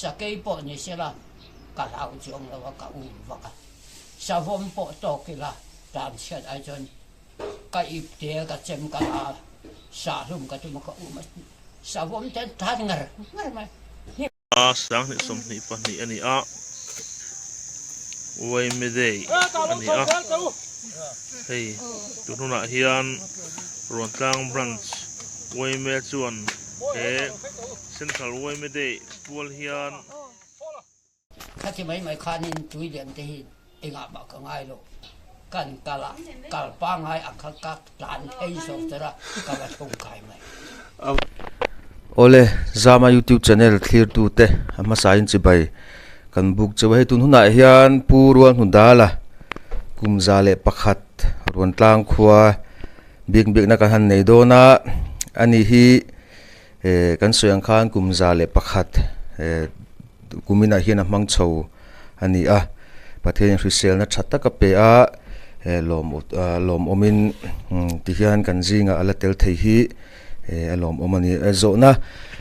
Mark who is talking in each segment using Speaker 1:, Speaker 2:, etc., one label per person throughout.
Speaker 1: Sakei pawh ni sela ka hlau chuang lo a, ka um vak a. Savawm pawh tawk ila tlan chhiat ai chuan ka ip te ka chem ka la a, sahlum ka tum a ka um a, savawm te an tlan ngar ngar mai.
Speaker 2: A 2022 a ni a, Uaimedei a ni a, hei tun hunah hian Ruantlang Branch Uaime chuan he Central Uaimedei pual hian.
Speaker 1: Khati mai mai khanin tui lian te hi engah mah ka ngai lo, kan kal a, kal pangngai ang kha ka tlan phei zawk ber a, ka va thlung kai mai.
Speaker 3: Awle, Zama YouTube channel thlirtute a hmasain chibai kan buk cheu a, hei tun hunah hian Pu Rualhnudala 101 Ruantlang khua bik bikna kan han nei dawn a, ani hi eh kan sawi ang khan 101 eh kuminah hian a hmang chho a ni a, Pathianin hriselna tha tak a pe a, eh lawm lawmawmin tihian kan zingah a la tel thei hi eh a lawmawm a ni. Zawhna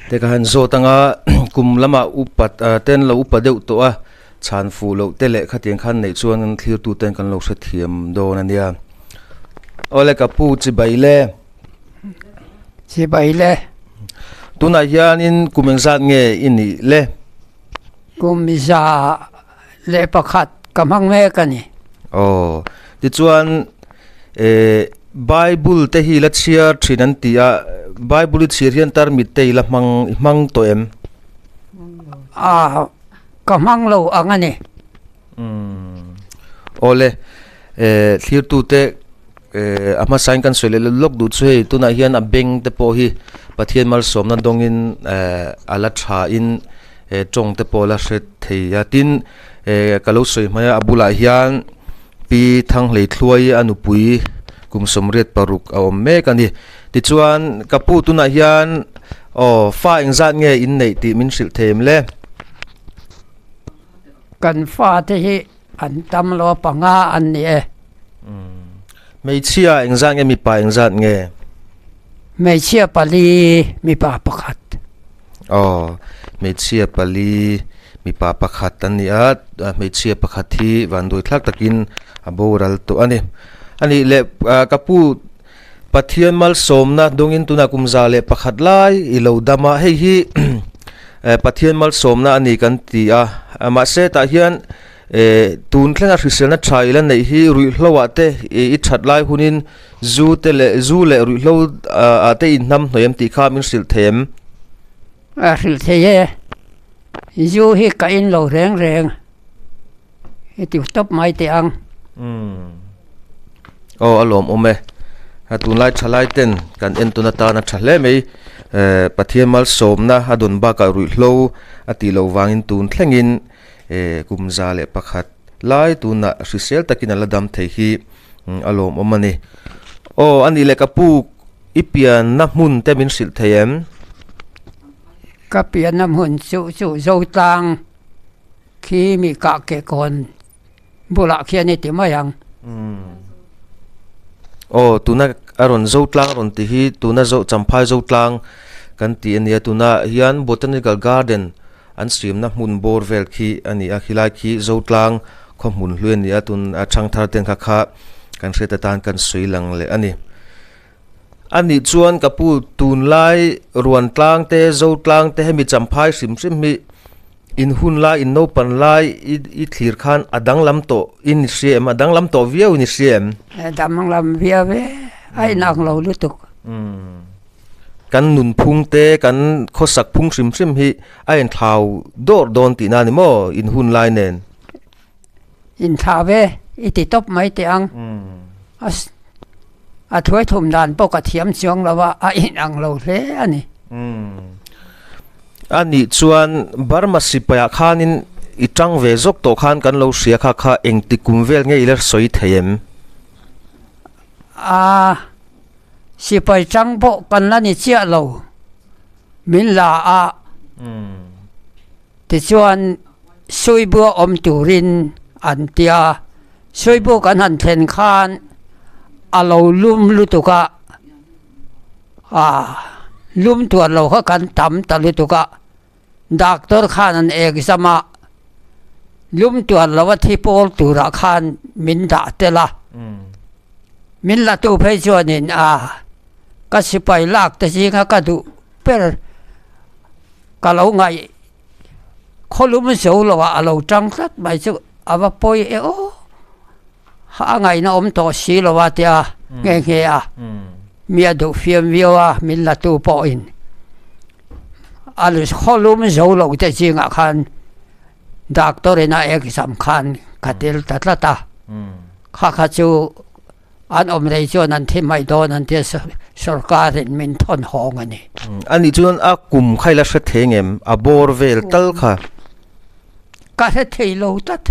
Speaker 3: te ka han zawt anga kum lamah upat ten lo upa deuh tawh a, chhan fuh loh te leh khatiang khan neih chuan thlirtu ten kan lo hrethiam dawn a nia. Awle ka pu chibai le.
Speaker 1: Chibai le.
Speaker 3: Tunah hianin kum engzat nge i nih le?
Speaker 1: 101 ka hmang mek a ni.
Speaker 3: Aw, tichuan eh Bible te hi la chhiar thin an ti a, Bible i chhiar hian tarmit te i la hmang i hmang tawh em?
Speaker 1: A, ka hmang lo ang a ni.
Speaker 3: Umm, awle, eh thlirtute eh a hmasain kan sawi leh lawk duh chu hei tunah hian a beng te pawh hi Pathian malsawmna dawngin eh a la thain eh tawng te pawh a la hre thei a, tin eh ka lo sawi hmai a a bulah hian Pi Thanghlei Thluai a nupui kum 86 a awm mek a ni. Tichuan ka pu tunah hian aw fa engzat nge inneih tih min hrilh thei em le?
Speaker 1: Kan fate hi an tam lo a, panga an ni e.
Speaker 3: Hmeichhia engzat nge mipa engzat nge?
Speaker 1: Hmeichhia pali, mipa pakhat.
Speaker 3: Aw, hmeichhia pali, mipa pakhat an ni a, hmeichhia pakhat hi vanduai thlak takin a boral tawh a ni. A nih leh ka pu Pathian malsawmna dawngin tunah 101 lai i lo dam a, hei hi Pathian malsawmna a ni kan ti a, mahse tah hian tun thlenga hriselna tha i la neih hi ruihhlo ah te i that lai hunin zu te leh zu leh ruihhlo ah te inhnam hnawih em tih kha min hrilh thei em?
Speaker 1: A hrilh thei e, zu hi ka in lo reng reng. Heti tawp mai teh ang.
Speaker 3: Umm. Aw a lawm awm e. A tunlai thalai ten kan en tun atan a tha hle mai. Eh Pathian malsawmna a dawn bakah ruihhlo a tih loh vangin tun thlengin eh 101 lai tunah hrisel takin a la dam thei hi a lawm awm a ni. Aw a nih leh ka pu i pianna hmun te min hrilh thei em?
Speaker 1: Ka pianna hmun chu chu Zotlang. Khi mi kah ke kawn bulah khian i ti mai ang.
Speaker 3: Aw tuna a rawn zo tlang a rawn ti hi tuna zo champhai zo tlang kan ti a nia tuna hian botanical garden an siamna hmun bawr vel khi a ni a khilai khi zo tlang khaw hmun hlui a ni a tun a thangthar ten kha kha kan hriat atan kan sawi lang leh a ni. A nih chuan ka pu tunlai ruan tlang te zo tlang te hemi champhai hrim hrim hi In hun lai, in naupan lai i i thlir khan a danglam tawh in i hria em? A danglam tawh viau in i hria em?
Speaker 1: A danglam viau e, a inang lo lutuk.
Speaker 3: Umm. Kan nunphung te, kan khawsak phung hrim hrim hi a inthlau dawr dawn tihna a ni maw in hun lai nen?
Speaker 1: Inthlau e, i ti tawp mai teh ang. A a thuai thum dan pawh ka thiam chuang lo a, a inang lo hle a ni.
Speaker 3: Umm. A nih chuan Burma sipaiah khanin i tang ve zawk tawh khan kan lo hria kha kha engti kum vel nge i la sawi thei em?
Speaker 1: A, sipai tang pawh kan la ni chiah lo, min la a, tichuan Suibua awm turin an tia, Suibua kan han thlen khan a lo lum lutuk a, A lum tuar lo kha kan tam ta lutuk a, Doctor khan an exam a, lum tuar lo a thi pawl turah khan min dah tel a. Min la tu phei chuanin a ka sipai lak te zinga ka duh ber ka lo ngaih khawlum zo lo ah a lo tang tlat mai chu a va pawi e aw a ngaihna awm tawh si lo a tia nghe nghe a mi a duh fiam viau a min la tu pawhin a khawlum zo lo te zingah khan doctor in a exam khan ka tel ta tlat a kha kha chu An awm rei chuan an thi mai dawn an tia sorkar in min thawn hawng a ni.
Speaker 3: A nih chuan a kum kha ila hre thei ngem? A bawr vel tal kha.
Speaker 1: Ka hre thei lo tlat.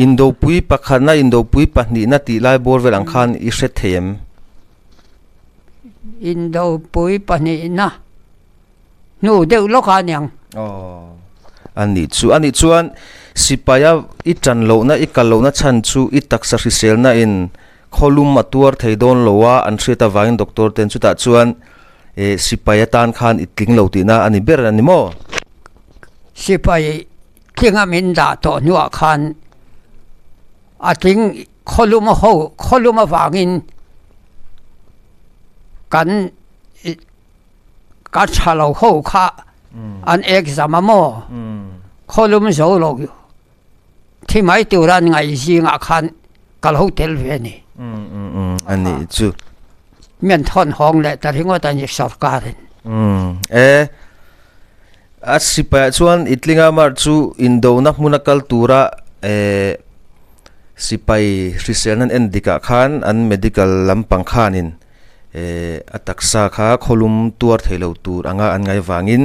Speaker 3: Indopui pakhatna, indopui pahnihna tih lai bawr vel ang khan i hre thei em?
Speaker 1: Indopui pahnihna. Hnu deuh lawk a niang.
Speaker 3: Aw. A nih chu. A nih chuan sipaia i tan lohna, i kal lohna chhan chu i taksa hriselna in khawlum a tuar thei dawn lo a, an hriat avangin doctor ten chutah chuan eh sipai atan khan i tling lo tihna a ni ber a ni maw?
Speaker 1: Sipai tlinga min dah tawh hnuah khan a tling khawlum ho, khawlum avangin kan Ka tha lo ho kha an exam a maw? Khawlum zo lo thi mai tur an ngaih zingah khan ka lo tel ve a ni.
Speaker 3: A nih chu.
Speaker 1: Mian thawn hawng leh ta ringawt a ni sorkarin.
Speaker 3: E, a sipaiah chuan Itlinga Mar chu indona hmuna kal tura e sipai hriselna an en dikah khan an medical lampang khanin a taksa kha khawlum tuar thei lo tur anga an ngai vangin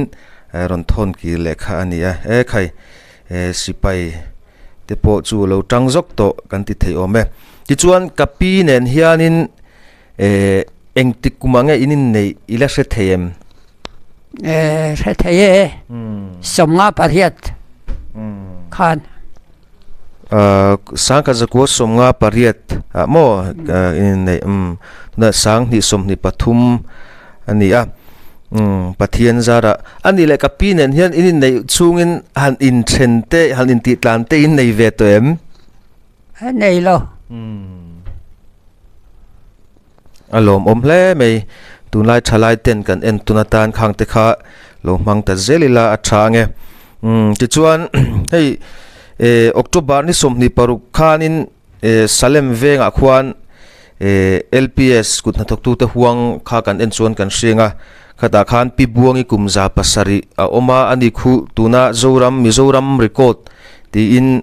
Speaker 3: rawn thawn kir leh kha a ni a e khai sipai te pawh chu lo tang zawk tawh kan ti thei awm e tichuan ka pi nen hianin engtik kum ah nge in inneih i la hre thei em?
Speaker 1: Hre thei e sawmnga pariat khan.
Speaker 3: Sangkhat zakua sawmnga pariat ah maw in inneih umm tunah sanghnih 23 a ni a umm Pathian zarah a nih leh ka pi nen hian in inneih chhungin han inthen te han intih tlan te in nei ve tawh em?
Speaker 1: Nei lo.
Speaker 3: A lawmawm hle mai. Tunlai thalai ten kan en tun atan khang te kha lo hmang ta zel ila a tha ange. Umm tichuan hei eh October ni 26 khanin eh Salem vengah khuan eh LPS kut hnathawktute huang kha kan en chuan kan hriang a. Khatah khan Pi Buangi kum 700 a awm a, ani khu tuna Zoram Mizoram record tiin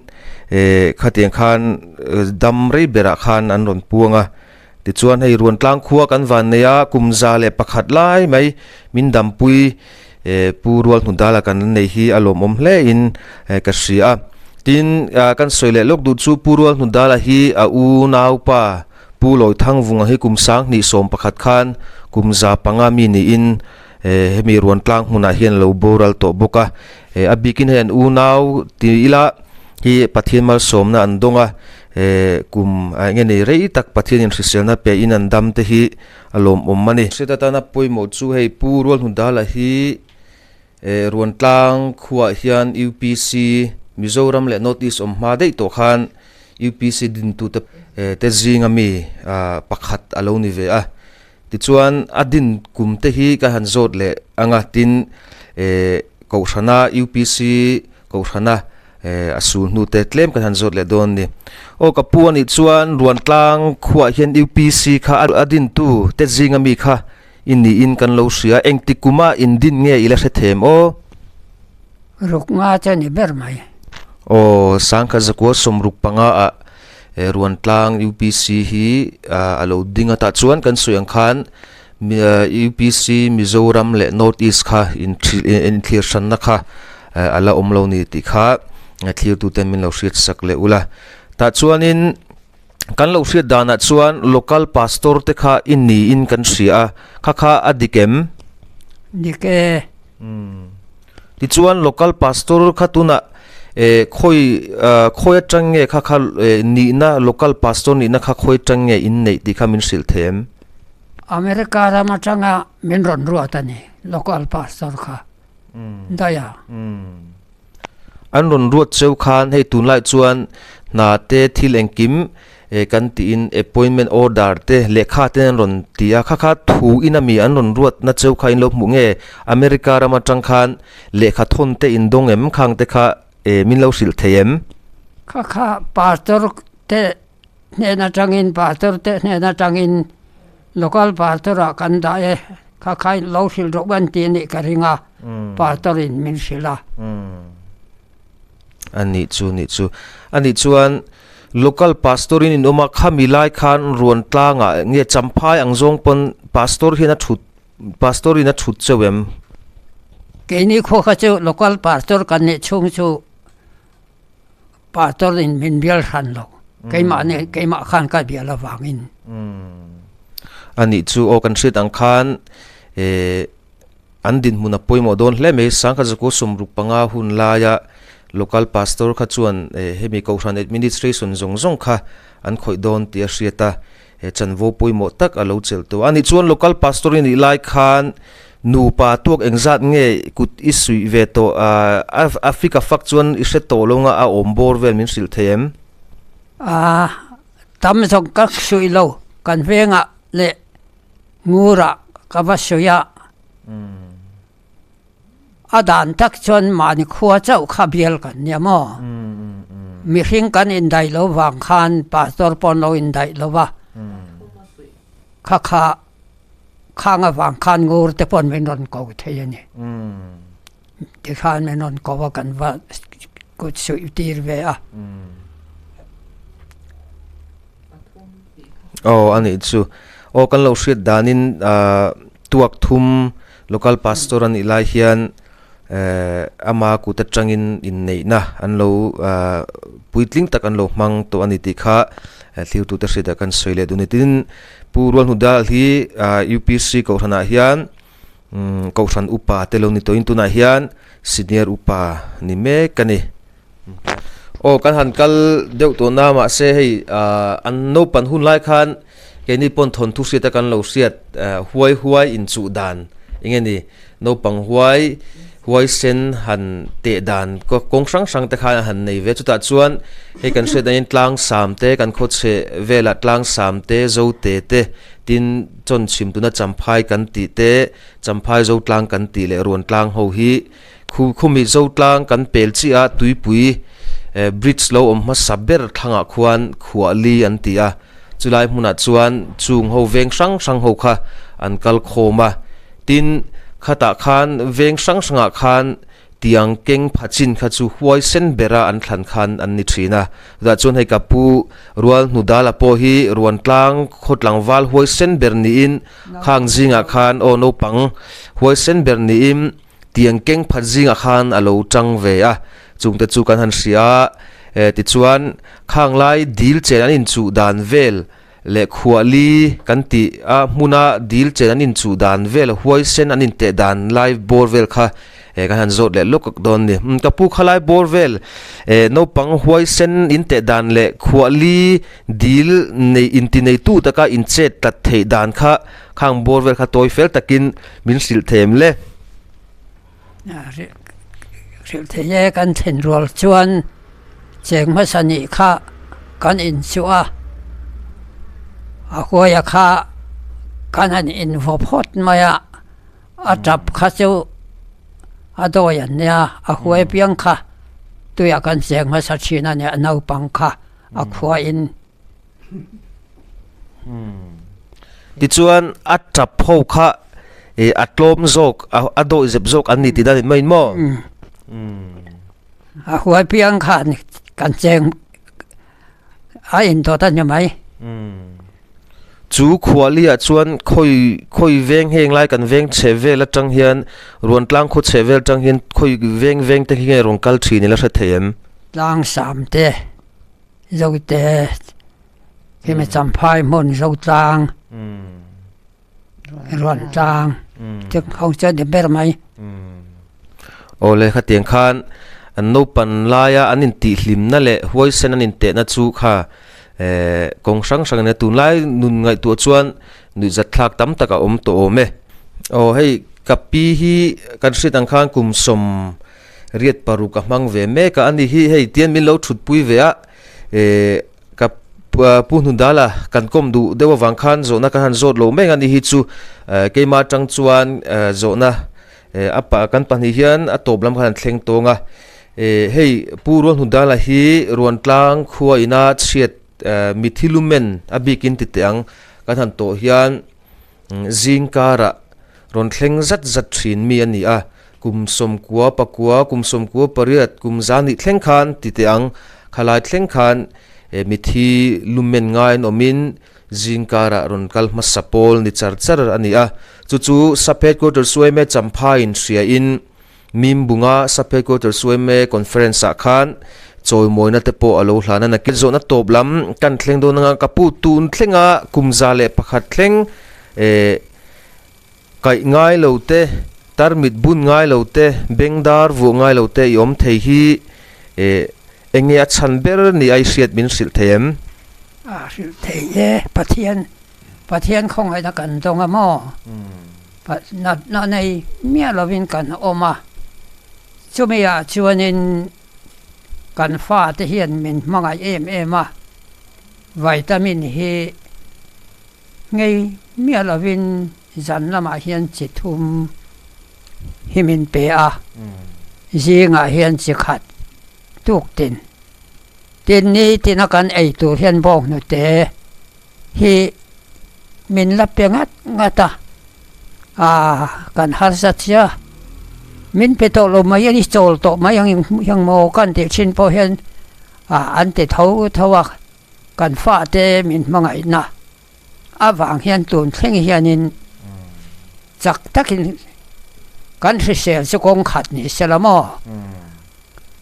Speaker 3: eh khatiang khan dam rei berah khan an rawn puang a. Tichuan hei Ruantlang khua kan van nei a, kum 101 lai mai min dampui Pu Rualhnudala kan nei hi a lawmawm hle in ka hria a. Tin, kan sawi leh lawk duh chu Pu Rualhnudala hi a unaupa Pu Lawithangvunga hi kum 2011 khan kum 500 mi niin hemi Ruantlang hmunah hian a lo boral tawh bawk a. A bikin hei an unau ti ila hi Pathian malsawmna an dawng a, kum eng nge nei rei tak Pathianin hriselna pe in an dam te hi a lawmawm a ni. Hriat atana pawimawh chu hei Pu Rualhnudala hi Ruantlang khuaah hian UPC Mizoram leh North East awm hma daih tawh khan UPC dintute te zinga mi pakhat a lo ni ve a. Tichuan a din kum te hi ka han zawt leh ang a, tin Kohhrana UPC Kohhrana a sul hnu te tlem kan han zawt leh dawn a ni. Aw ka pu anih chuan Ruantlang khuaah hian UPC kha a dintu te zinga mi kha i niin kan lo hria, engti kuma in din nge i la hre them aw?
Speaker 1: Ruk nga chu a ni ber mai.
Speaker 3: Aw, 1965 ah Ruantlang UPC hi a lo ding a, tah chuan kan sawi ang khan UPC Mizoram leh North East kha inthlir hranna kha a la awm lo ni tih kha thlirtuten min lo hriat sak leh ula. Tah chuanin kan lo hriat danah chuan local pastor te kha i niin kan hria a, kha kha a dik em?
Speaker 1: Dik e.
Speaker 3: Tichuan local pastor kha tunah eh khawi khawi atang nge kha kha nihna local pastor nihna kha khawi atang nge in neih tih kha min hrilh thei em?
Speaker 1: America ram atanga min rawn ruat a ni local pastor kha. Daih a.
Speaker 3: An rawn ruat cheu khan hei tunlai chuan hna te thil engkim kan tiin appointment order te lehkha te an rawn ti a, kha kha thu in ami an rawn ruat na cheu kha in lo hmuh nge America ram atang khan lehkha thawn te in dawng em khang te kha min lo hrilh thei em?
Speaker 1: Kha kha pastor te hnen atangin pastor te hnen atangin local pastor ah kan dah e kha kha in lo hrilh rawh an ti anih ka ring a pastor in min hrilh a.
Speaker 3: A nih chu nih chu a nih chuan local pastor in in awm a khami lai khan ruan tlangah nge champhai ang zawng pawn pastor hian a thut pastor in a thut cheu em?
Speaker 1: Keini khua kha chu local pastor kan nih chhung chu Pastor in min bial hran lo. Keimah nih keimah khan ka bial avangin.
Speaker 3: A nih chu aw kan hriat ang khan eh an dinhmun a pawimawh dawn hle mai. Sangkhat zakua sawmruk panga hun laia local pastor kha chuan eh hemi kohhran administration zawng zawng kha an khawih dawn tih a hriat a. He chanvo pawimawh tak a lo chelh tawh a nih chuan local pastor i nih lai khan nupa tuak engzat nge kut i suih ve tawh a a fik a fak chuan i hre tawh lo nga a awm bawr vel min hrilh thei em?
Speaker 1: A tam zawk ka suih lo, kan vengah leh ngurah ka va suih a. A dan tak chuan mahni khua chauh kha bial kan nia maw? Mihring kan indaih lo vang khan pastor pawh an lo indaih lo va, kha kha khang avang khan ngur te pawh min rawn ko thei a ni. Tikhan min rawn ko a kan va kut suih tir ve a.
Speaker 3: Aw a nih chu. Aw kan lo hriat danin ah tuak thum local pastor a nih lai hian eh ama kut atangin inneihna an lo ah puitling tak an lo hmang tawh a ni tih kha thiltute hriatah kan sawi leh duh a ni. Tin, Pu Rualhnudal hi ah UPC kohhranah hian umm kohhran upa te lo ni tawhin tunah hian senior upa ni mek a ni. Aw kan han kal deuh tawh na mahse hei ah an naupan hun lai khan keini pawn thawnthu hriat a kan lo hriat ah huai huai inchuh dan eng nge ni naupang huai huai sen han teh dan kawng hrang hrang te khan a han nei ve chutah chuan hei kan hriat angin tlang sam te kan khaw chheh velah tlang sam te zo te te tin chawn chhim tuna champhai kan tih te champhai zo tlang kan tih leh ruan tlang ho hi Khu khumi Zotlang kan pel chiah a tuipui bridge lo awm hmasa ber thlangah khuan khuahli an ti a, chulai hmunah chuan chung ho veng hrang hrang ho kha an kal khawm a, tin khatah khan veng hrang hrangah khan tiang keng pha chin kha chu huai sen bera an thlan khan an ni thin a, chutah chuan hei ka pu rual hnudala pawh hi Ruantlang khaw tlangval huai sen ber niin khang zingah khan aw naupang huai sen ber niin Tiang keng phat zingah khan a lo tang ve a, chungte chu kan han hria a, eh tichuan khang lai dil chen an inchuh dan vel leh khuahli kan tih a hmuna dil chen an inchuh dan vel huaisen an inteh dan lai bawr vel kha eh kan han zawt leh lawk dawn a ni. Umm ka pu kha lai bawr vel eh naupang huaisen inteh dan leh khuahli dil nei inti neitu taka inchet tlat theih dan kha khang bawr vel kha tawi fel takin Min hrilh thei em le?
Speaker 1: Hrilh thei e, kan thlen rual chuan cheng hmasa nih kha kan inchuh a, a huaia kha kan han invaw phawt mai a, a tap kha chu a dawi an nia, a huai piang kha tuiah kan cheng hmasa thin a nia naupang kha a khuain.
Speaker 3: Tichuan a tap ho kha eh a tlawm zawk a dawih zep zawk an ni tih dan in mai in maw?
Speaker 1: A huai piang khan kan cheng a indawt a ni mai.
Speaker 3: Chu khuahliah chuan khawi khawi veng heng lai kan veng chhe vel atang hian Ruantlang khaw chhe vel atang hian khawi veng veng te hi nge rawn kal thin ila hre thei em?
Speaker 1: Tlang sam te. Zote hemi Champhai hmun Zotlang Ruantlang te ho chu a ni ber mai.
Speaker 3: Awle khatiang khan an naupan laia an intihhlimna leh huaisen an intehna chu kha eh kawng hrang hrang ania tunlai nun ngaihtuah chuan nuihzatthlak tam tak a awm tawh awm e. Aw hei. Ka pi hi kan hriat ang khan kum 86 a hmang ve mek a, ani hi hei tian min lo thutpui ve a, eh ka Pu Hnundala kan kawm duh deuh avang khan zawhna kan han zawt lo mek a ni hi chu keimah atang chuan zawhna a pa kan pahnih hian a tawp lam khan an thleng tawng a, eh hei Pu Rualhnundala hi Ruantlang khua ina chhiat mithi lumen a bikin ti teh ang kan han tawh hian Zing karah rawn thleng zat zat thin mi a ni a, kum 98, kum 98, kum 100 thleng khan ti teh ang, khalai thleng khan mithi lumen ngai an awmin zing karah rawn kal hmasa pawl ni char char a ni a, chu chu Sap Headquarters yma Champhaiin hriain Mimbunga Sub Headquarters yma Conference ah khan chawimawina te pawh a lo hlan a, nakin zawhna tawp lam kan thleng dawn anga ka pu tun thlenga kum 101 thleng eh kaih ngai lo te, tarmit bun ngai lo te, bengdar vuah ngai lo te i awm thei hi eh eng nge a chhan ber ni a i hriat min hrilh thei em?
Speaker 1: A hrilh thei e, Pathian Pathian khawngaihna kan dawng a maw? Natna nei miah lovin kan awm a, chumiah chuanin kan fate hian min hmangaih em em a, vitamin hi ngei miah lovin zan lamah hian chi thum hi min pe a, zingah hian chi khat tuk tin. Tin ni tina kan ei tur hian bawnghnute hi min la pe ngat ngat a, aah kan harsa chia, min pe tawh lo mai a ni, chawl tawh mai ang hiang maw kan tih thin pawh hian aah an ti tho tho a, kan fate min hmangaihna avang hian tun thleng hianin chak takin kan hrisel chu kawng khat ni sela maw,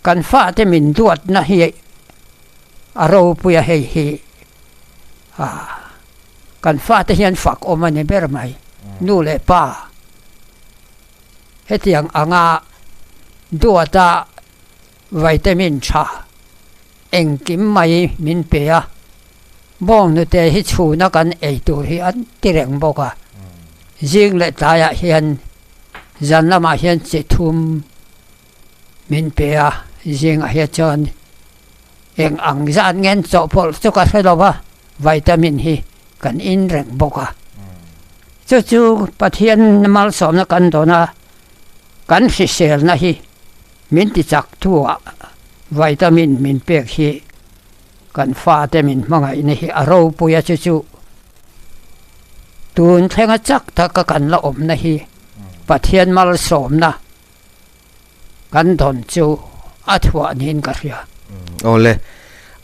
Speaker 1: kan fate min duatna hi a ropui a hei hi. Kan fate hian fak awm a ni ber mai, nu leh pa hetiang anga duata vitamin tha engkim mai min pe a, bawnghnute hi chhuna kan ei tur hi an ti reng bawk a, zing leh tlaiah hian zan lamah hian chi thum min pe a, zingah hian chuan. Eng ang zat ngen chawhpawlh chu ka hre lo va, vitamin hi kan in reng bawk a. Chu chu Pathian malsawmna kan dawn a, kan hriselna hi min ti chak thu ah vitamin min pek hi kan fate min hmangaihna hi a ropui a, chu chu tun thlenga chak taka kan la awmna hi Pathian malsawmna Kan dawn chu a thuah niin ka hria.
Speaker 3: Awle,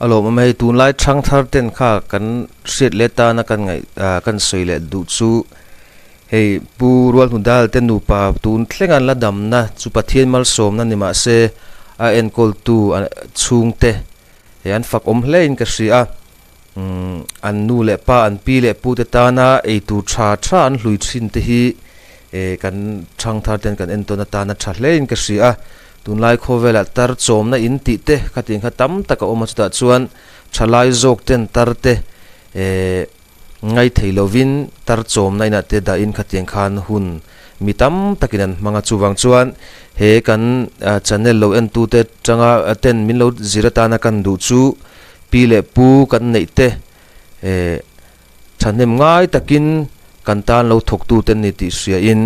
Speaker 3: a lawmawm hei tunlai thang thar ten kha kan hriat leh tana kan ngaih kan sawi leh duh chu hei Pu Rualhnudal te nupa tun thleng an la damna chu Pathian malsawmna ni mahse a enkawltu chhungte he an fak awm hle in ka hria a, an nu leh pa an pi leh pu te tana eitur tha tha an hlui thin te hi kan thangthar ten kan entawn atana tha hle in ka hria a, tunlai khawvelah tar chawmna in tih te khatin kha tam tak a awm a chutah chuan thalai zawk ten tar te Ngaithei lovin tar chawmna inah te dahin khatiang khan hun mi tam takin an hmang a, chuvang chuan he kan channel lo entute tanga ten min lo zir atana kan duh chu pi leh pu kan neih te thahnem ngai takin kan tan lo thawktu te ni tih hriain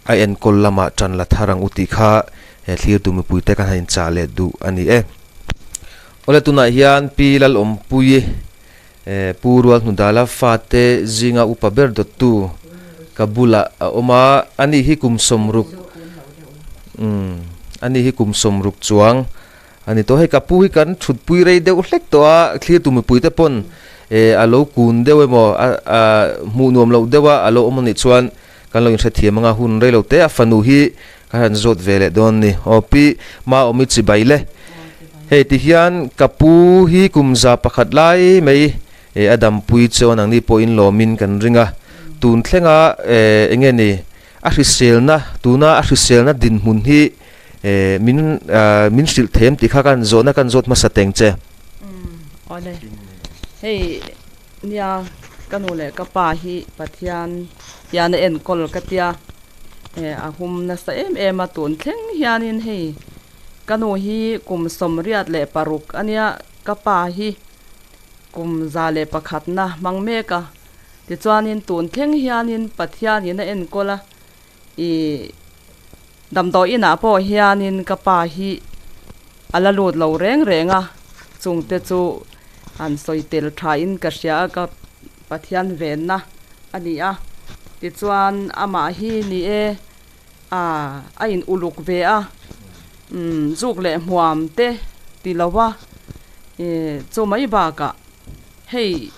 Speaker 3: a enkawl lamah tan la thar ang u tih kha he thlirtu mipuite kan han inchah leh duh a ni e. Awle tunah hian Pi Lalawmpuii Pu Rualhnudala fate zinga upa ber dawttu ka bulah a awm a, ani hi kum 60 umm ani hi kum 60 chuang a ni tawh. Hei ka pu hi kan thutpui rei deuh hlek tawh a, thlirtu mipuite pawn eh a lo kun deuh emaw a hmuh nuam loh deuh a a lo awm a nih chuan kan lo inhrethiam anga hun rei lo te a fanu hi ka han zawt ve leh dawn a ni. Aw pi Maawmi chibai le. Hei ti hian ka pu hi kum 101 lai mai a dampui chuan ang ni pawhin lawmin kan ring a, tun thlenga eng nge ni a hriselna tuna a hriselna dinhmun hi min min hrilh them tih kha kan zawhna kan zawt hmasa teng che.
Speaker 4: Umm awle hei nia ka nu leh ka pa hi Pathian hian a enkawl ka tia. A hum nasa em em a tun thleng hianin hei ka nu hi kum 86 a nia ka pa hi kum 101 na hmang mek a tichuanin tun thleng hianin Pathianin a enkawl a ih damdawi inah pawh hianin ka pa hi a la lut lo reng reng a chungte chu han sawi tel thain ka hria a ka Pathian venna a ni a tichuan amah hi ni e ah a in uluk ve a umm zuk leh hmuam te ti lo a ih chu mai bakah hei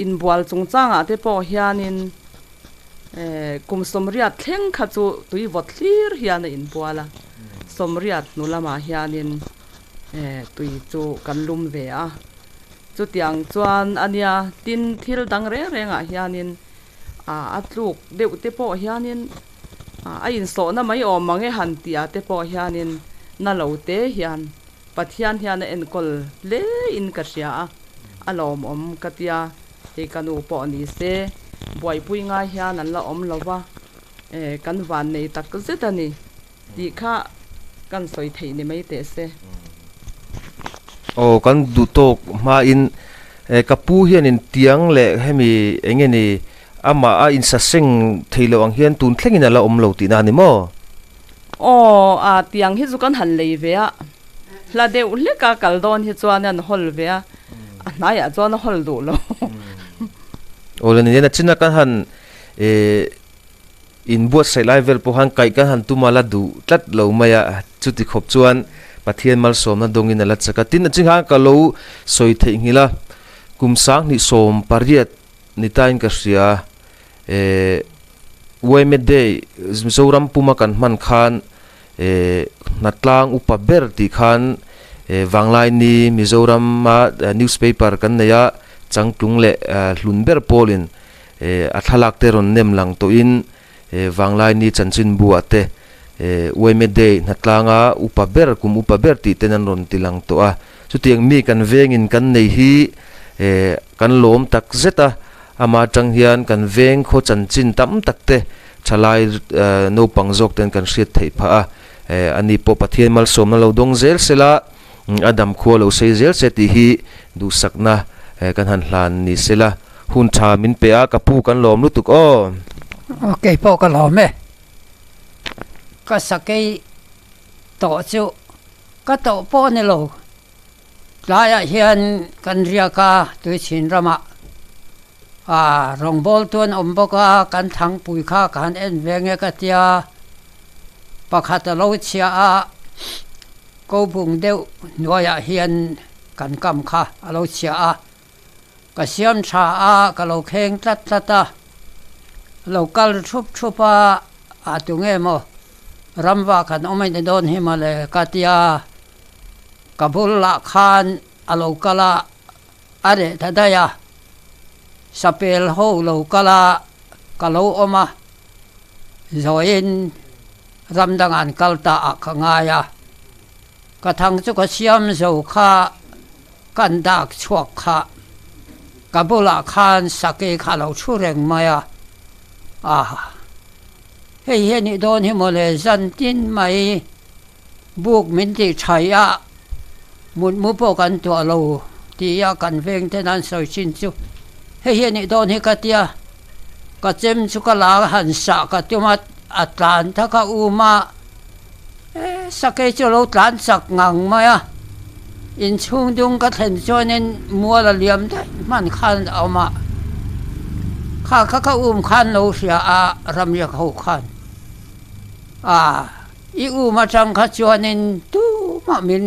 Speaker 4: inbual chungchangah te pawh hianin eh kum 80 thleng kha chu tui vawt hlir hian a inbual a 80 hnu lamah hianin eh tui chu kan lum ve a. Chutiang chuan a nia, tin thil dang reng rengah hianin a tluk deuh te pawh hianin a insawhna mai awm ang e han tih te pawh hianin na lo te hian Pathian hian a enkawl hle in ka hria a, a lawmawm ka tia, hei ka nu pawh ni se buaipui ngai hian an la awm lo va, kan vannei tak zet a ni. Tih kha kan sawi theih ni mai teh se.
Speaker 3: Aw kan duh tawk hmain ka pu hianin tiang leh hemi eng nge ni amah a insaseng thei loh ang hian tun thlengin a la awm lo tihna a ni maw?
Speaker 4: Aw a tiang hi chu kan han lei ve a, hla deuh hlek a kal dawn hi chuan an hawl ve a, a hnaiah chuan a hawl duh lo.
Speaker 3: Aw le ni nen a chin a kan han eh. Inbuatsaih lai vel pawh khan kaih kan han tum a la duh tlat lo mai a, chuti khawp chuan Pathian malsawmna dawngin a la chak a. Tin, a chinghan ka lo sawi theihnghilh a, kum 2018 ni tain ka hria, eh, Yma Day Mizoram puma kan hman khan, eh, hnatlang upa ber tih khan, eh, Vanglaini Mizorama newspaper kan nei a, changtlung leh hlun ber pawlin A thlalak te rawn nem lang tawhin Vanglaini chanchinbu ah te Uaime Day hnatlanga upa ber, kum upa ber tih ten an rawn ti lang tawh a. Chutiang mi kan vengin kan nei hi kan lawm tak zet a, amah atang hian kan veng khaw chanchin tam tak te thalai naupang zawk ten kan hriat theih phah a. Ani pawh Pathian malsawmna lo dawng zel sela a dam khua lo sei zel se tih hi duhsakna kan han hlan ni sela. Hun tha min pe a, ka pu kan lawm lutuk aw.
Speaker 1: Aw kei pawh ka lawm e. Ka sakei tawh chu ka tawh pawh a ni lo. Tlaiah hian kan riak a, Tuichhin ramah ah rawngbâwl tu an awm bawk a, kan thangpui kha ka han en ve nge ka tia, pakhat a lo chhia a, ko bung deuh hnuaiah hian kan kam kha a lo chhia a. Ka siam tha a, ka lo kheng tlat tlat a, lo kal thup thup a, a tu nge maw ramva kan awm aih ni dawn hi mawle ka ti a, ka bul lah khan a lo kal a, a reh ta daih a, sapel ho lo kal a, ka lo awm a, zawiin ram dangah an kal ta ah ka ngai a, ka thang chu ka siam zo kha. Kan dak chhuak kha ka bulah khan sake kha lo thu reng mai a, aha hei hi a nih dawn hi mawle zan tin mai buk min tih thaih a, mutmu pawh kan tuah lo tia kan veng ten an sawi thin chu hei hi a nih dawn hi ka tia, ka chem chu ka la han sah ka tum a, a tlan thak a um a. Sakei chu a lo tlan chak ngang mai a, inchhung dung ka thlen chuanin mual a liam daih hman khan a awm a, kha kha ka um khan lo hria a ramriak ho khan a i um atang kha chuanin tumah min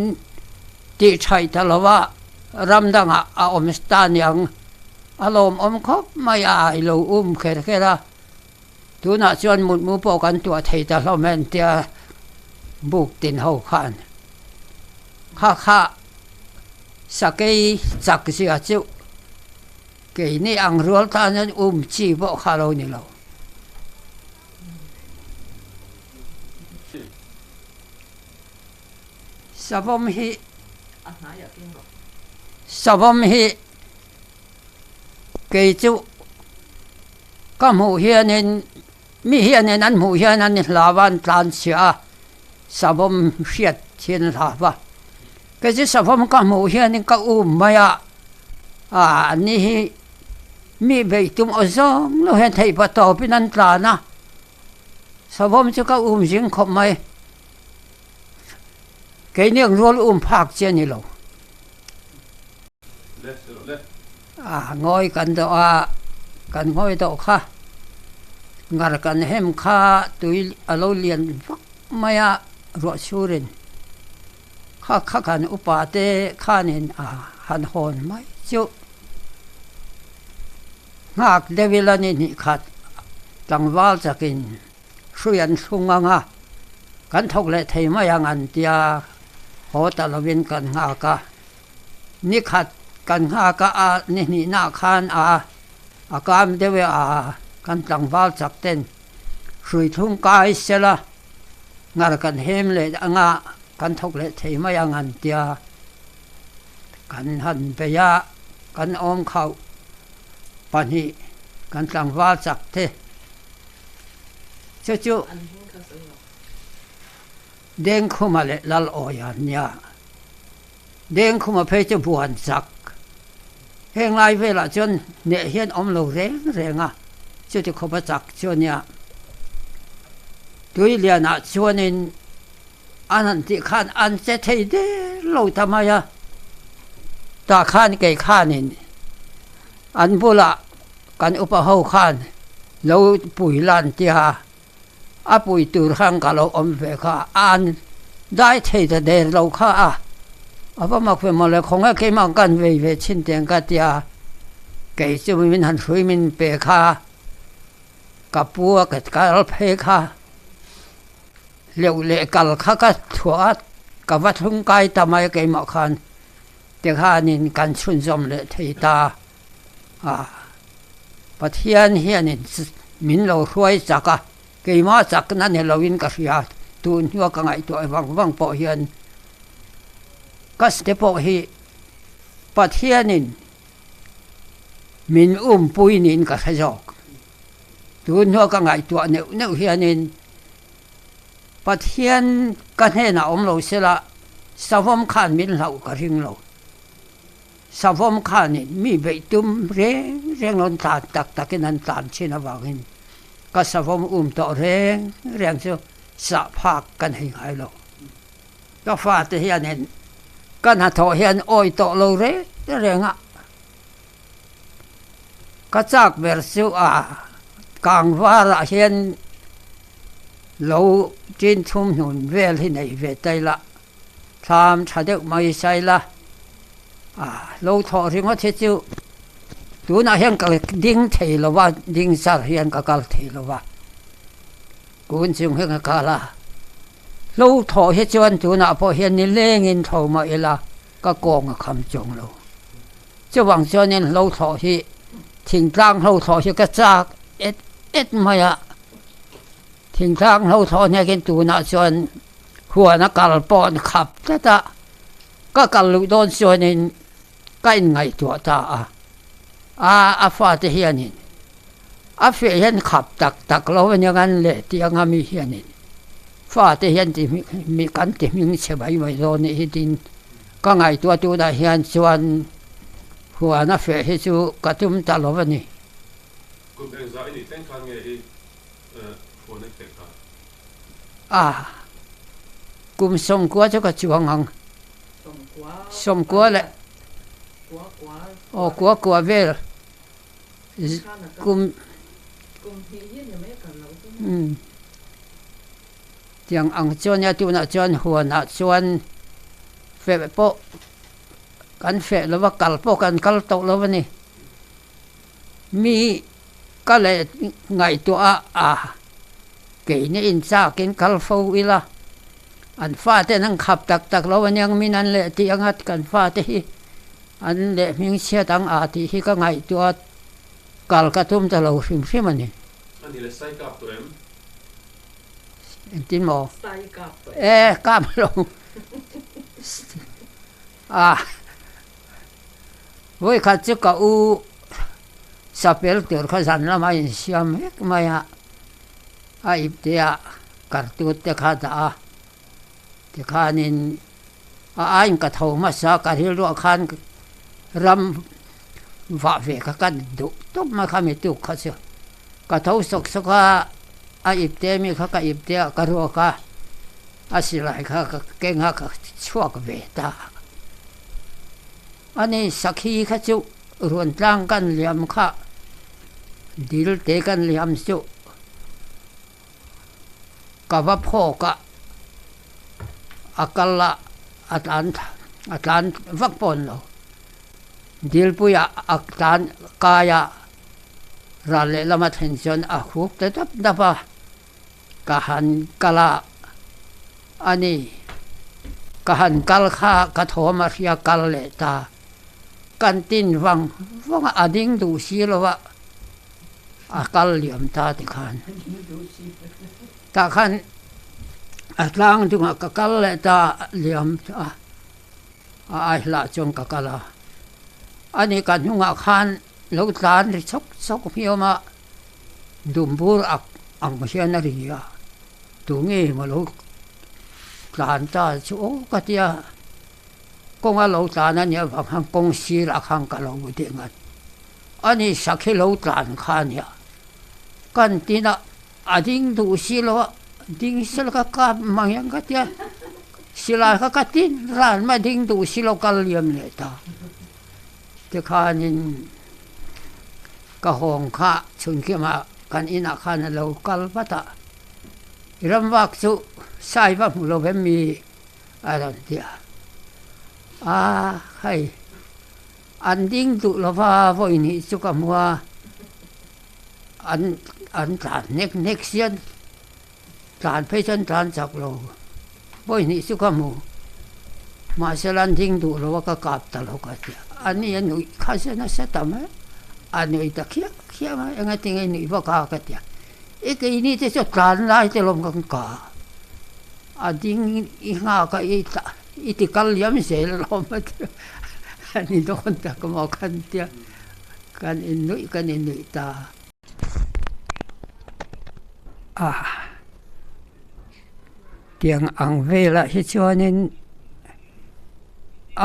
Speaker 1: tih thaih ta lo a, ram dangah a awm ta niang a lawmawm khawp mai a i lo um kher kher a. Tunah chuan mutmu pawh kan tuah thei ta hlawm e tia buk tin ho khan kha kha sakei chak zia chu keini ang rual tan hian um chi pawh kha lo ni lo. Savawm hi Savawm hi kei chu. Ka hmuh hianin Mi hianin an hmuh hian an hlau a, an tlanchhia a, savawm hriat hi an hlau a. Kei chu savawm ka hmuh hianin ka um mai a, ah ni hi mi beih tum aw zawng lo hian theih pa tawpin an tlan a, savawm chu ka um zing khawp mai. Keini ang rual um phak chi a ni lo. A ngawi kan dawh a, kan ngawi dawh kha ngar kan hem kha tui a lo lian vak mai a ruah chhurin kha kha kan upa te khanin a han hawn mai chu nghak deuh ila ni hnih khat tlangval chakin hrui an thlung ang a, kan thawk leh thei mai ang an tia haw ta lovin kan nghak a. Ni khat kan nghak a, a ni hnihnaah khan a a kam deuh e a, kan tlangval chak ten hrui thlung kai sela ngar kan hem leh anga kan thawk leh thei mai ang an tia kan han bei a, kan awm khauh pahnih kan tlangval chak te chu chu Dengkhuma leh Lalawian nia. Dengkhuma phei chu buan chak. Heng lai velah chuan hneh hian awm lo reng reng a, chuti khawp a chak chu a nia. Tui lianah chuanin an han tih khan an che thei der lo ta mai a, tah khan kei khanin an bulah kan upa ho khan lo pui lan tia A pui tur khan ka lo awm ve kha, an dai thei ta der lo kha a, a va mak ve mawle khawnge keimah kan vei ve chhin teng ka tia, kei chu min han hrui min pe kha, ka pu a ka kal phei kha, hleuh leh kal kha ka thuah a, ka va thlung kai ta mai keimah khan tikhanin kan chhunzawm leh thei ta a. Pathian hianin min lo hruai chak a, keimah chakna ni loin ka hria, tun hnua ka ngaihtuah vang vang pawh hian ka te pawh hi Pathianin min umpui niin ka hre zawk. Tun hnua ka ngaihtuah neuh neuh hianin Pathian ka hnenah awm lo sela savawm khan min hlauh ka ring lo. Savawm khanin mi beih tum reng reng rawn tlan tak takin an tlan thin avangin ka savawm um tawh reng reng chu sah phak ka nei ngai lo. Ka fate hianin ka hnathawh hian awi tawh lo reng reng a, ka chak ber chu a kangvarah hian lo tin thum hnun vel hi nei ve ta ila. Thlam tha deuh mai sai la, a lo thawh ringawt hi chu tunah hian ka ding thei lo va, ding char hian ka kal thei lo va, kun chung hian ka kal a, hlo thawh hi chuan tunah pawh hian nilengin tho mah ila ka kawng a kham chuang lo. Chuvang chuanin hlo thlawh hi thingtlang hlo thlawh hi ka chak et et mai a, thingtlang hlo thlawh hnekin tunah chuan Huan a kal pawh an khap tlat a, ka kal luh dawn chuanin ka inngaihtuah ta a, a a fate hianin a feh hian khap tak tak lo a nia an leh tih anga mi hianin fate hian ti mi kan ti hming chhe mai mai dawn nih hi tin ka ngaihtuah tunah hian chuan huan a feh hi chu ka tum ta lo a ni.
Speaker 5: Kum engzah i nih thleng khan nge i huan a feh kha?
Speaker 1: A, kum sawmkua chu ka chuang ang. Sawmkua leh aw kua kua vel kum umm tiang ang chuan nia tunah chuan huanah chuan feh pawh kan feh lo va kal pawh kan kal tawh lo a ni. Mi ka leh ngaihtuah a, a keini inchakin kal fo ila, an faten an khap tak tak lo aniang min an leh tih anga kan fate hi an leh hming chhiat ang a tih hi ka ngaihtuah a, kal ka tum ta lo hrim hrim a ni.
Speaker 5: A ni le, sai kap tawh em?
Speaker 1: Engtin maw?
Speaker 4: Sai kap tawh
Speaker 1: em? E, kap lo. A. Vawikhat chu ka u sapel tur kha zan lama insiam vek mai a. A ipte ah kartut te kha dah a, tikhanin a aiin ka tho hmasa ka rilruah khan ram vah ve kha ka duh tawp mai kha mi tuk kha chu. Ka tho sawk sawk a, a ipte mi kha ka ipte ah ka ruak a, a silai kha ka keng a ka chhuak ve ta. Ani sakhi kha chu ruantlang kan liam kha dil te kan liam chu ka va phawk a, a kal a, a tlan a tlan vak pawn lo. Dilpuiah a tlan kai a, ral lehlam a thlen chuan a huk ta dap dap a, ka han kal a, a ni, ka han kal kha ka thawm a hria kal leh ta. Kan tin vang vang a, a ding duh si lo a. A kal liam ta ti khan tah khan a tlang dungah ka kal leh ta liam a, a ai hlah chuan ka kal a, ani ka hnungah khan lo tlan ri chawk chawk hmiawm a, dumbur ak ang hian a ri a, tunge maw lo tlan ta chu aw ka tia. Kawnga lo tlan a nih avang khan kawng sirah khan ka lo ding a, ani sakhi lo tlan kha a nia. Kan tinah a ding duh si lo a, ding sela ka kap mang hian ka tia, silai kha ka tin ran mai ding duh si lo kal liam leh ta. Tikhanin ka hawng kha chhunkhimah kan inah khan a lo kal vat a, i ramvak chu sai va hmu lo em mi? A rawn ti a, A hei, an ding duh lova vawi hnih chu ka hmu a, an an tlan hnek hnek sian, tlan phei chuan tlan chak lo, vawi hnih chu ka hmu, mahse la an ding duh lo a ka kap ta lo ka ti a, a ni a nuih kha se nasa ta mai, a nuih ta khiah khiah mai, engatinge nuih vak a ka ti a, i keini te chu tlan lai te lawm kan ka. A ding i nghak a i i ti kal liam zel alawm a ti a ni dawn tak maw kan tia kan innuih kan innuih ta a. Tiang ang velah hi chuanin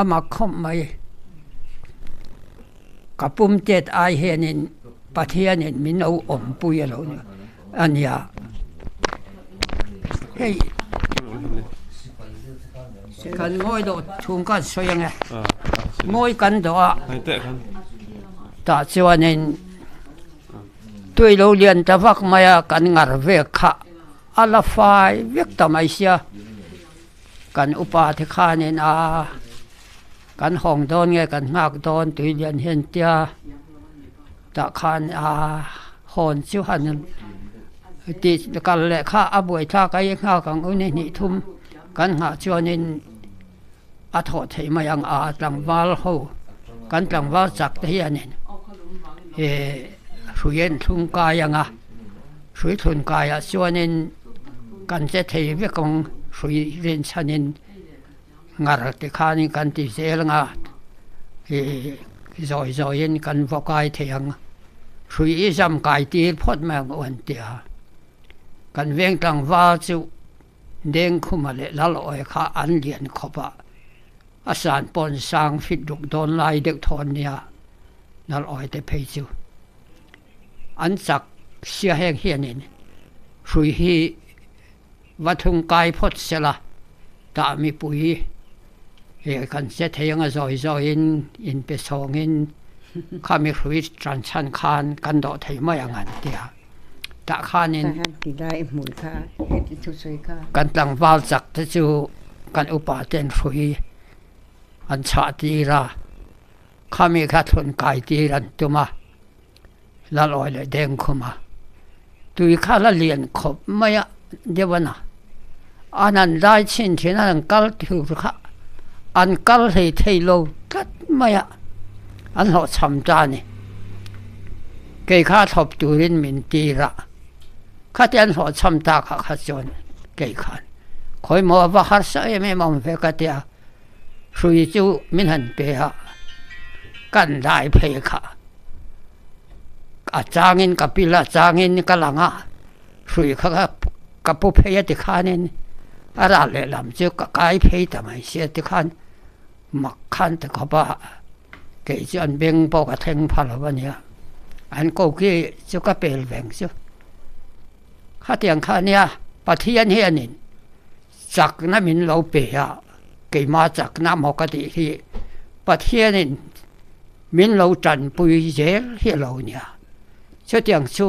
Speaker 1: a mak khawp mai ka pum tet ai hianin Pathianin min lo awmpui a lo a nia. Hei kan ngawi dawh chhung khan sawi ang e, ngawi kan dawh a tah chuanin tui lo lian ta vak mai a kan ngar vek kha a la fai vek ta mai sia kan upa te khanin a kan hawng dawn nge kan nghak dawn tui lian hian tia tah khan a hawn chu han tih kal leh kha a buai thlak a i nghak ang u ni hnih thum kan nghah chuanin a thawh theih mai ang a tlangval ho kan tlangval chak te hianin ih hrui an thlung kai ang a hrui thlun kaiah chuanin kan che thei vek ang hrui rinchhanin. Ngar te khanin kan ti zel ang a, ih zawi zawiin kan vaw kai thei ang. Hrui i zam kai tir phawt mai ang u an ti a. Kan veng tlangval chu Dengkhuma leh Lalawi kha an lian khawp a, a san pawn sang fit ruk dawn lai deuh thawn nia Lalawi te phei chu an chak sia heng hianin hrui hi Va thung kai phawt sela, tah mipui he kan che thei anga zawi zawiin inpe sawngin khami hrui tan chhan khan kan dawh thei mai ang an ti a. Tah khanin kan tlangval chak te chu kan upa ten hrui an chhah tir a, khami kha thlun kai tir an tum a. Lalawi leh Dengkhuma tui kha la lian khawp mai a deuh a na. An han dai chhin thin a, an kal tur kha an kal hlei thei lo tlat mai a, an hlawhchham ta a ni. Kei kha thlawp turin min tir a, khati an hlawhchham ta kha kha chuan kei khan khawimaw a va harsa em em awm ve ka ti a. Hrui chu min han pe a, kan dai phei kha. A changin ka pil a, a changin ka lang a, hrui kha ka. ka pu phei a tikhanin a ral lehlam chu ka kai phei ta mai sia tikhan mak khan ti khawp a, kei chu an beng pawh ka thleng pha lo a nia, an ko khi chu ka pel veng chu. Khatiang kha nia Pathian hianin chakna min lo pe a, keimah chakna maw ka tih hi Pathianin min lo tanpui zel hi a lo nia, chutiang chu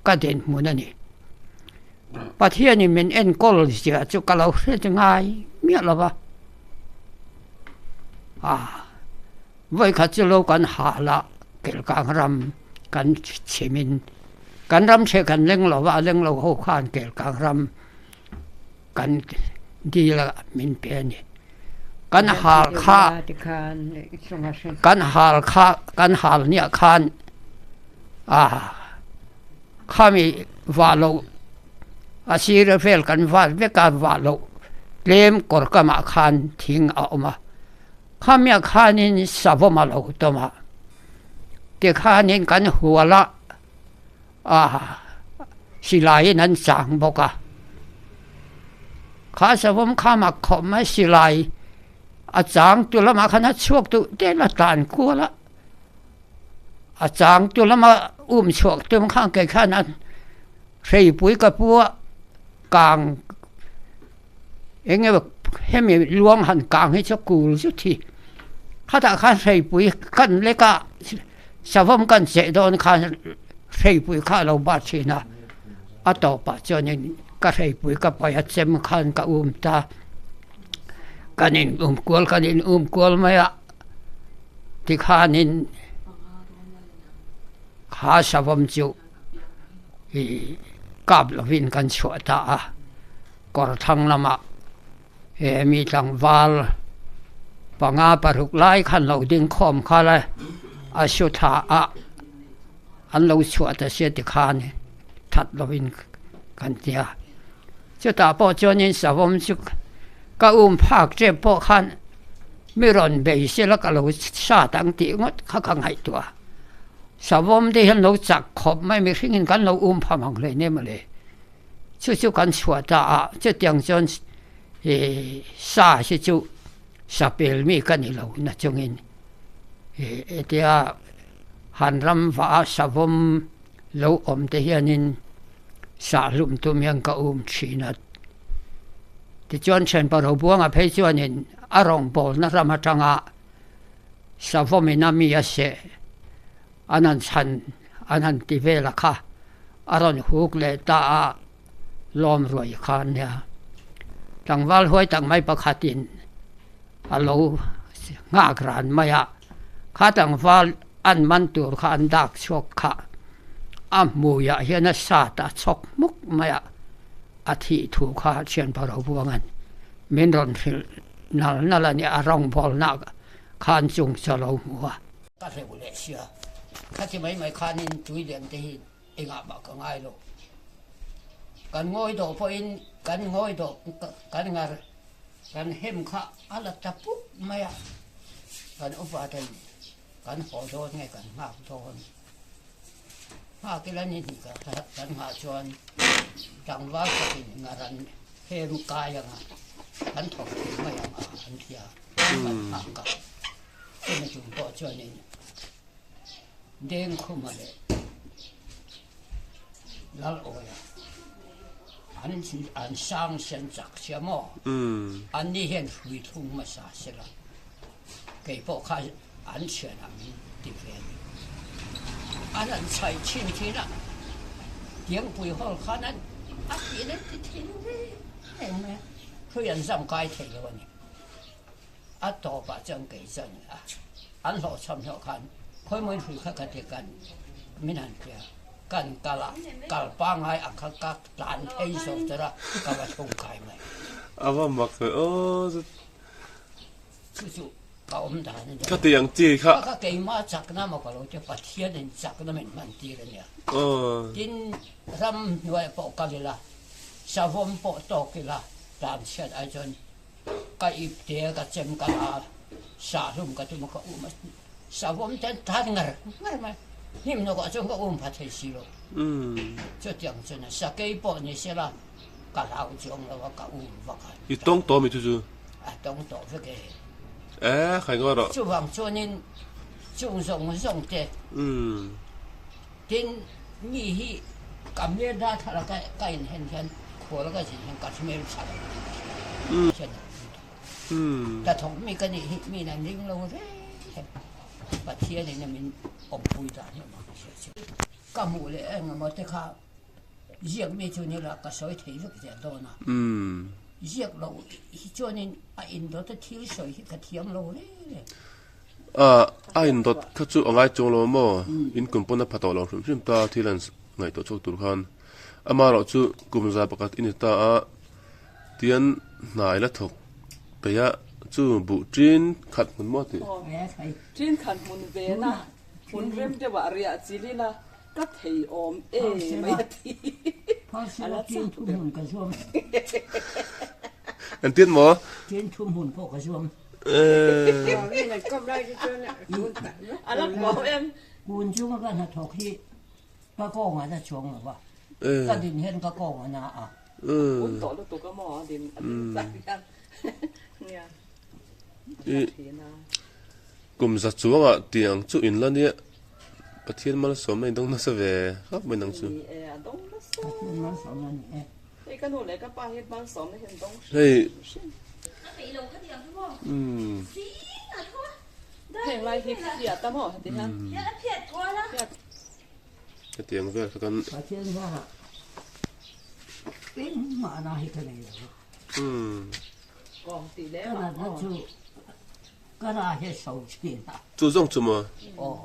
Speaker 1: ka dinhmun a ni. Pathianin min enkawl zia chu ka lo hre ngai miah lo va, ah vawikhat chu lo kan hal a, Kelkang ram kan chhimin kan ram chhe kan leng lo va, a leng lo ho khan Kelkang ram kan dil a min pe a ni. Kan hal kha kan hal kha kan hal niah khan ah khami vah loh a sir vel kan val vek a vah loh tlem kawr kamah khan thing a awm a khamiah khanin savawm a lo tawm a tikhanin kan hual a. A silaiin an chang bawk a, kha savawm kha mak khawp mai silai a chang tu lamah khan a chhuak duh tel a tlan kual a, a chang tu lama um chhuak tum khan kei khan a hreipui ka pu a kang eng emaw hemi luang han kang hi chu kul zut hi khatah khan hreipui kan lek a. Savawm kan cheh dawn khan hreipui kha a lo bat thin a, a tawpah chuanin ka hreipui ka paih a chem khan ka um ta, kan in um kual kan in um kual mai a, tikhanin kha savawm chu ih kap lovin kan chhuah ta a, kawr thlang lamah. He mi tlangval panga paruk lai khan lo ding khawm kha la a su thla a an lo chhuah ta sia tikhan that lovin kan tia. Chutah pawh chuanin savawm chu ka um phak tep pawh khan mi rawn bei sela ka lo sat ang tih ngawt kha ka ngaihtuah. Savawm te hian lo chak khawp mai mihringin kan lo um pham ang hleinem mawle. Chu chu kan chhuah ta a, chutiang chuan ih sa hi chu sa pel mi ka ni lo na chungin ih hetia han ram vah a savawm lo awm te hianin sah hlum tum hian ka um thin a. Tichuan thianpa Robuanga phei chuanin a rawngbawlna ram atanga savawmin a mi a seh An han chhan an han ti vel a kha, a rawn huk leh ta a, lawm ruai kha a nia. Tlangval huai tak mai pakhatin a lo nghak ran mai a, kha tlangval an man tur kha an dak chhuak kha a hmuiah hian a sat a chhawk hmuk mai a, a thih thu kha thianpa Robuanga'n min rawn hrilh nal nal a nia, a rawngbawlna khan chung chu a lo hmu a. Ka hleuh leh sia. Khati mai mai khanin tui lian te hi engah mah ka ngai lo. Kan ngawi dawh pawhin kan ngawi dawh kan ngar kan hem kha a la ta pup mai a. Kan upa ten kan haw dawn nge kan nghak dawn. Nghak ila ni hnih kan nghah chuan tlangval takin ngar an hem kai anga kan thawk thei mai ang a an ti a kan nghak a. Chumi chung pawh chuanin Dengkhuma leh Lalawia an an sang sen chak sia maw? Anni hian hrui thlung hmasa sela kei pawh kha an thianah min ti ve a ni. An han chhaih thin thin a, Tiangpui hawl khan an a tih an ti thin reng mai a, hrui an zam kai thei lo a ni. A tawpah chuan kei chuan a an hlawhchham hlawh khan khawimawi hrui kha ka ti kan min han hria kan kal a kal pangngai ang kha ka tlan thei zawk cher a ka va thlung kai mai.
Speaker 5: A va mak ve aw zet.
Speaker 1: Chu chu ka awm dan a nia.
Speaker 5: Ka ti ang chi kha.
Speaker 1: Ka kha keimah chakna maw ka lo tia Pathianin chakna min hman tir a nia. Tin ram hnuaiah pawh kal ila savawm pawh tawk ila tlan chhiat ai chuan Ka ip te ka chem ka la sah hlum ka tum a ka um a savawm te an tan ngar ngar mai hnim nawkah chuan ka um pha thei si lo chutiang chuan sakei pawh ni sela. Ka hlau chuang lo a, ka um vak a.
Speaker 5: I tawng tawh mi chu chu?
Speaker 1: A tawng tawh vek e.
Speaker 5: Eh, khai ngawi rawh.
Speaker 1: Chuvang chuanin chung zawng zawng te. Tin, mi hi ka hmel dah thar a, ka inhen hian khual ka zin hian ka hmel tha lo tih ka hria. Hnathawk mi ka nih hi miin an ring lo reng reng. Pathianin a min awmpui dan hi a mak hria chu. Ka hmuh leh eng emaw te kha ziak mi chu ni la ka sawi thei vek zel dawn a. Ziak loh hi chuanin a indawt a thil sawi hi ka thiam lo reng reng.
Speaker 5: A indawt kha chu a ngai chuang lo maw? In kum pawn a pha tawh lo hrim hrim ta thil an ngaihtuah chhuak tur khan. Amaherawhchu kum za pakhat i ni ta a. Tian hna ila thawk peih a, chu buh ṭin khat hmun maw tih?
Speaker 4: Ṭin khat hmun ve na, hmun rem deuh ah riah chil ila ka thei awm e mai a ti. A la chak deuh.
Speaker 5: Engtin maw?
Speaker 1: Ṭin thu hmun pawh ka zuam.
Speaker 4: A la kuau em?
Speaker 1: Kun chunga ka hnathawk hi ka kawng ah na chuang lo va, ka din hian ka kawng a na a.
Speaker 4: Un tawh lutuk a maw a din a din chak hian nia
Speaker 5: I kum za chuangah tih ang chu in la nia Pathian malsawmna in dawng nasa ve khawp mai nang chu.
Speaker 4: Ni e a dawng nasa.
Speaker 1: Pathian malsawmna ni e.
Speaker 4: Hei ka nu leh ka pa hi malsawmna hi an dawng hrim
Speaker 5: Hei
Speaker 4: hrim.
Speaker 6: A peih lo kha tiang hi maw? Zing a tho a.
Speaker 4: Heng lai hi phiat a maw heti hian.
Speaker 6: Hian a phiat kual a.
Speaker 5: Hetiang vel kha kan.
Speaker 1: Pathian zarah engmah na hi ka nei lo a.
Speaker 4: Kawng tih leh
Speaker 1: Ka natna chu ka ra hi a so thin a.
Speaker 5: Chu zawng chu maw?
Speaker 1: Aw,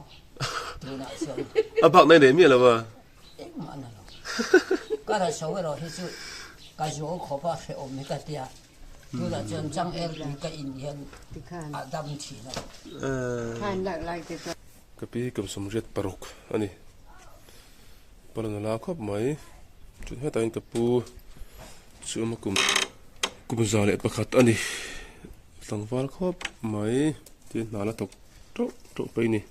Speaker 1: tunah chuan.
Speaker 5: A bak nai nei miah lo a.
Speaker 1: Engmah na lo. Ka ra so erawh hi chu ka zual khawp a hrehawm hi ka tia. Tunah chuan changel tui ka in hian a dam thin a.
Speaker 5: Ka pi hi kum 86 a ni. Pawlh a nula khawp mai. Chun hetah hian ka pu chu awm a kum kum 101 a ni. Tlangval khawp mai tin hna la thawk teuh teuh phei a ni.